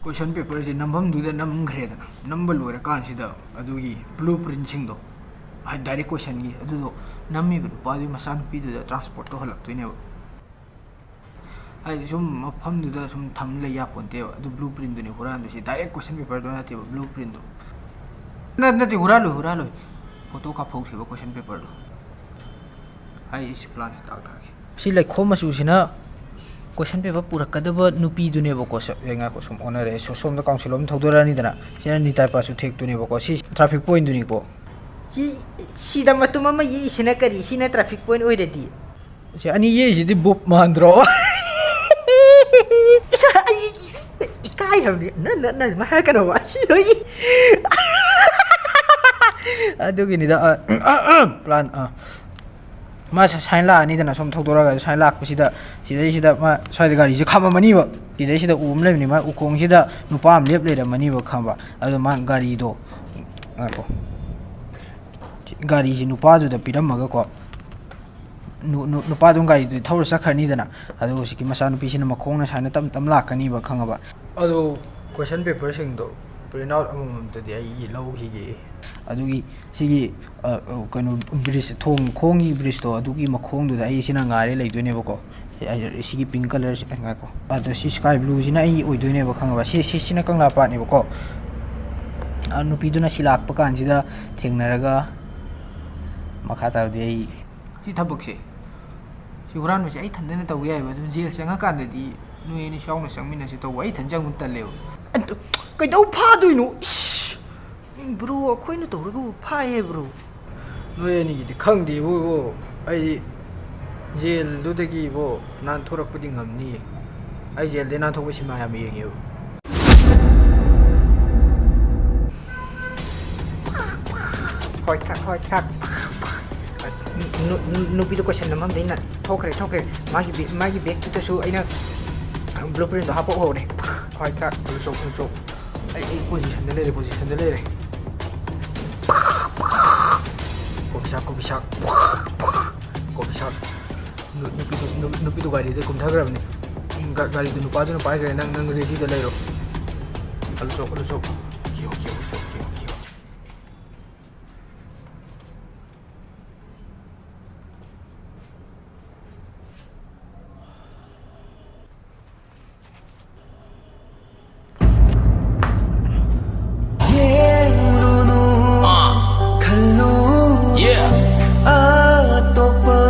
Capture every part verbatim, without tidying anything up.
Question paperꯁꯦ ꯅꯝꯐꯝꯗꯨꯗ ꯅꯝꯈ꯭ꯔꯦꯗꯅ, ꯅꯝꯕ ꯂꯣꯏꯔꯀꯥꯟꯁꯤꯗ ꯑꯗꯨꯒꯤ blue printꯁꯤꯡꯗꯣ, ꯍꯥꯏ, direct questionꯒꯤ ꯑꯗꯨꯗꯣ ꯅꯝꯃꯤꯕ ꯅꯨꯄꯥꯗꯨꯒꯤ ꯃꯆꯥꯅꯨꯄꯤꯗꯨꯗ transport ꯇꯧꯍꯜꯂꯛꯇꯣꯏꯅꯦꯕ꯫ ꯍꯥꯏꯗꯤ ꯁꯨꯝ ꯃꯐꯝꯗꯨꯗ ꯁꯨꯝ ꯊꯝ ꯂꯩ ꯌꯥꯄꯣꯟꯇꯦꯕ꯫ ꯑꯗꯨ blue printꯗꯨꯅꯤ ꯍꯨꯔꯥꯟꯗꯣꯏꯁꯦ, direct question paperꯗꯣ ꯅꯠꯇꯦꯕ, blue printꯗꯣ꯫ ꯅꯠ-, ꯅꯠꯇꯦ, ꯍꯨꯔꯥꯜꯂꯣꯏ, ꯍꯨꯔꯥꯜꯂꯣꯏ꯫ Photo ꯀꯥꯞꯍꯧꯁꯦꯕ question paperꯗꯣ꯫ ꯑꯩ ꯁꯤ planꯁꯦ ꯇꯥꯛꯂꯛꯑꯒꯦ꯫ ꯁꯤ ꯂꯩꯈꯣꯝ ꯃꯆꯨꯁꯤꯅ question paper ꯄꯨꯔꯛꯀꯗꯕ ꯅꯨꯄꯤꯗꯨꯅꯦꯕꯀꯣ꯫ ꯁ-, ꯑꯦ, ꯉꯥꯏꯈꯣ, ꯁꯨꯝ ꯑꯣꯟꯅꯔꯦ꯫ ꯁꯣ-, ꯁꯣꯝꯗ council ꯑꯃ ꯊꯧꯗꯣꯔꯛꯑꯅꯤꯗꯅ, ꯁꯤꯅ ꯅꯤꯇꯥꯏ ꯄꯥꯁꯨ ꯊꯦꯛꯇꯨꯅꯦꯕꯀꯣ꯫ ꯁꯤ traffic pointꯗꯨꯅꯤꯀꯣ꯫ ꯁꯤ, ꯁꯤꯗ ꯃꯇꯨꯝ ꯑꯃ ꯌꯦꯛꯏꯁꯤꯅ ꯀꯔꯤ? ꯁꯤꯅ traffic point ꯑꯣꯏꯔꯗꯤ? ꯁꯤ ꯑꯅꯤ ꯌꯦꯛꯏꯁꯤꯗꯤ ꯕꯨꯞ ꯃꯥꯟꯗ꯭ꯔꯣ? ꯑꯩ ꯏꯀꯥꯏ ꯍꯥꯏꯕꯅꯤ꯫ ꯅ, ꯅ, ꯅ, ꯑꯗꯨꯃꯥꯏ ꯍꯥꯏꯔꯛꯀꯅꯣꯕ꯫ ꯑꯗꯨꯒꯤꯅꯤꯗ, ꯑ, plan, ꯑ꯫ ꯃꯥ ꯁ-, sign ꯂꯥꯛꯑꯅꯤꯗꯅ, ꯁꯣꯝ ꯊꯧꯗꯣꯔꯛꯑꯒ sign ꯂꯥꯛꯄꯁꯤꯗ, ꯁꯤꯗꯩꯁꯤꯗ ꯃꯥ ꯁ꯭ꯋꯥꯏꯗ ꯒꯥꯔꯤꯁꯦ ꯈꯥꯝꯃꯝꯃꯅꯤꯕ꯫ ꯁꯤꯗꯩꯁꯤꯗ ꯎ ꯑꯃ ꯂꯩꯕꯅꯤ, ꯃꯥ ꯎꯈꯣꯡꯁꯤꯗ ꯅꯨꯄꯥ ꯑꯃ ꯂꯦꯞ ꯂꯩꯔꯝꯃꯅꯤꯕ, ꯈꯪꯕ? ꯑꯗꯣ ꯃꯥ ꯒꯥꯔꯤꯗꯣ, ꯉꯥꯏꯈꯣ꯫ ꯒꯥꯔꯤꯁꯤ ꯅꯨꯄꯥꯗꯨꯗ ꯄꯤꯔꯝꯃꯒꯀꯣ, ꯅꯨ-, ꯅꯨ-, ꯅꯨꯄꯥꯗꯨꯅ ꯒꯥꯔꯤꯗꯨ ꯊꯧꯔ ꯆꯠꯈ꯭ꯔꯅꯤꯗꯅ, ꯑꯗꯨꯒ ꯍꯧꯖꯤꯛꯀꯤ ꯃꯆꯥꯅꯨꯄꯤꯁꯤꯅ ꯃꯈꯣꯡꯅ ꯁꯨꯃꯥꯏꯅ ꯇꯞ ꯇꯞ ꯂꯥꯛꯀꯅꯤꯕ, ꯈꯪꯉꯕ? ꯑꯗꯣ question paperꯁꯤꯡꯗꯣ print out ꯑꯃꯃꯝꯇꯗꯤ ꯑꯩ ꯂꯧꯈꯤꯒꯦ꯫ ꯑꯗꯨꯒꯤ ꯁꯤꯒꯤ, ꯑ, ꯑ, ꯀꯩꯅꯣ, bridge, ꯊꯣꯡ ꯈꯣꯡꯒꯤ bridgeꯇꯣ, ꯑꯗꯨꯒꯤ ꯃꯈꯣꯡꯗꯨꯗ ꯑꯩ ꯁꯤꯅ ꯉꯥꯏꯔꯦ ꯂꯩꯗꯣꯏꯅꯦꯕꯀꯣ꯫ ꯁꯤ-, ꯑꯩ-, ꯁꯤꯒꯤ pink colourꯁꯤ, ꯉꯥꯏꯈꯣ꯫ ꯑꯗꯣ ꯁꯤ sky blueꯁꯤꯅ ꯑꯩꯒꯤ ꯑꯣꯏꯗꯣꯏꯅꯦꯕ, ꯈꯪꯉꯕ? ꯁꯤ, ꯁꯤ, ꯁꯤꯅ ꯀꯪꯂꯥ ꯄꯥꯠꯅꯦꯕꯀꯣ꯫ ꯑ, ꯅꯨꯄꯤꯗꯨꯅ ꯁꯤ ꯂꯥꯛꯄ ꯀꯥꯟꯁꯤꯗ ꯊꯦꯡꯅꯔꯒ ꯃꯈꯥ ꯇꯥꯕꯗꯤ ꯑꯩ ꯁꯤ ꯊꯕꯛꯁꯦ, ꯁꯤ ꯍꯨꯔꯥꯟꯕꯁꯦ ꯑꯩ ꯏꯊꯟꯗꯅ ꯇꯧꯕ ꯌꯥꯏꯑꯕ꯫ ꯑꯗꯨ jail ꯆꯪꯉꯀꯥꯟꯗꯗꯤ ꯅꯣꯏ ꯑꯅꯤꯁꯨ ꯌꯥꯎꯅ ꯆꯪꯃꯤꯟꯅꯁꯤ ꯇꯧꯕ꯫ ꯑꯩ ꯏꯊꯟ ꯆꯪꯕ ꯇꯜꯂꯦꯕ꯫ ꯑꯗꯨ ꯀꯩꯗꯧ ꯐꯥꯗꯣꯏꯅꯣ? ꯏꯁ! Bro, ꯑꯩꯈꯣꯏꯅ ꯇꯧꯔꯒꯕꯨ ꯐꯥꯏ ꯍꯥꯏꯕ꯭ꯔꯣ? ꯅꯣꯏ ꯑꯅꯤꯒꯤꯗꯤ ꯈꯪꯗꯦꯕꯨ ꯏꯕꯣ꯫ ꯑꯩꯗꯤ jailꯗꯨꯗꯒꯤ ꯏꯕꯣ ꯅꯥꯟꯊꯣꯔꯛꯄꯗꯤ ꯉꯝꯅꯤꯌꯦ꯫ ꯑꯩ jailꯗꯩ ꯅꯥꯟꯊꯣꯛꯄ ꯁꯤꯃꯥ ꯌꯥꯝ ꯌꯦꯡꯉꯦꯕ꯫ ꯍꯣꯏ ꯊꯥꯛ, ꯍꯣꯏ ꯊꯥꯛ꯫ ꯅꯨ-, ꯅꯨ-, ꯅꯨꯄꯤꯗꯣ question ꯑꯃꯗꯩꯅ ꯊꯣꯛꯈ꯭ꯔꯦ, ꯊꯣꯛꯈ꯭ꯔꯦ꯫ ꯃꯥꯒꯤ bag, ꯃꯥꯒꯤ bagꯇꯨꯗꯁꯨ ꯑꯩꯅ blueprintꯗꯣ ꯍꯥꯞꯄ ꯍꯧꯔꯦ꯫ ꯍꯣꯏ ꯊꯥꯛ꯫ ꯐꯨꯜ ꯁꯣꯛ, ꯐꯨꯜ ꯁꯣꯛ꯫ ꯑꯩ, ꯑꯩ positionꯗ ꯂꯩꯔꯦ, positionꯗ ꯂꯩꯔꯦ꯫ ꯀꯣꯕꯤ ꯁꯥꯛ, ꯀꯣꯕꯤ ꯁꯥꯛ꯫ ꯀꯣꯕꯤ ꯁꯥꯛ꯫ ꯅꯨ-, ꯅꯨꯄꯤꯗꯨ, ꯅꯨ-, ꯅꯨꯄꯤꯗꯨ ꯒꯥꯔꯤꯗꯩ ꯀꯨꯝꯊꯈ꯭ꯔꯕꯅꯤ꯫ ꯒꯥ-, ꯒꯥꯔꯤꯗꯨ ꯅꯨꯄꯥꯗꯨꯅ ꯄꯥꯏꯈ꯭ꯔꯦ꯫ ꯅꯪ, ꯅꯪ readyꯗ ꯂꯩꯔꯣ꯫ ꯀꯜꯂꯨ ꯆꯣ, ꯀꯜꯂꯨ ꯆꯣ꯫ ꯈꯤꯌꯣ, ꯈꯤꯌꯣ, ꯈꯤꯌꯣ, ꯈꯤꯌꯣ, ꯈꯤꯌꯣ꯫ ꯌꯦꯡꯂꯨꯅꯨ, ꯑꯥ꯫ ꯈꯜꯂꯨꯅꯨ, yeah꯫ ꯑꯇꯣꯞꯄ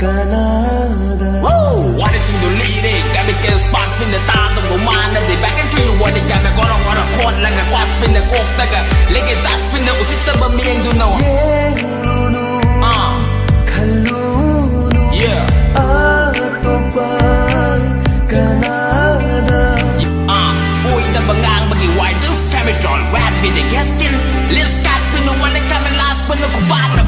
ꯀꯅꯥꯗ꯫ Woo! ꯋꯥꯔꯤꯁꯤꯡꯗꯨ ꯂꯤꯔꯦ, chemical spark ꯄꯤꯅ ꯇꯥꯗꯕ ꯃꯥꯟꯅꯗꯦ꯫ Back into you, what the chemical, what a chord, like a cross ꯄꯤꯅ ꯀꯣꯛꯇꯒ ꯂꯩꯒꯦ, dust ꯄꯤꯅ ꯎꯁꯤꯠꯇꯕ ꯃꯤꯌꯦꯡꯗꯨꯅ꯫ ꯌꯦꯡꯂꯨꯅꯨ, ꯑꯥ꯫ ꯈꯜꯂꯨꯅꯨ, yeah꯫ ꯑꯇꯣꯞꯄ ꯀꯅꯥꯗ꯫ ꯑꯥ, ꯑꯣꯏꯗꯕ ꯉꯥꯡꯕꯒꯤ why this chemical, rap ꯄꯤꯅ gas skin, list card ꯄꯤꯅ ꯃꯅꯦ camera last ꯄꯤꯅ ꯈꯨꯕꯥꯛꯅ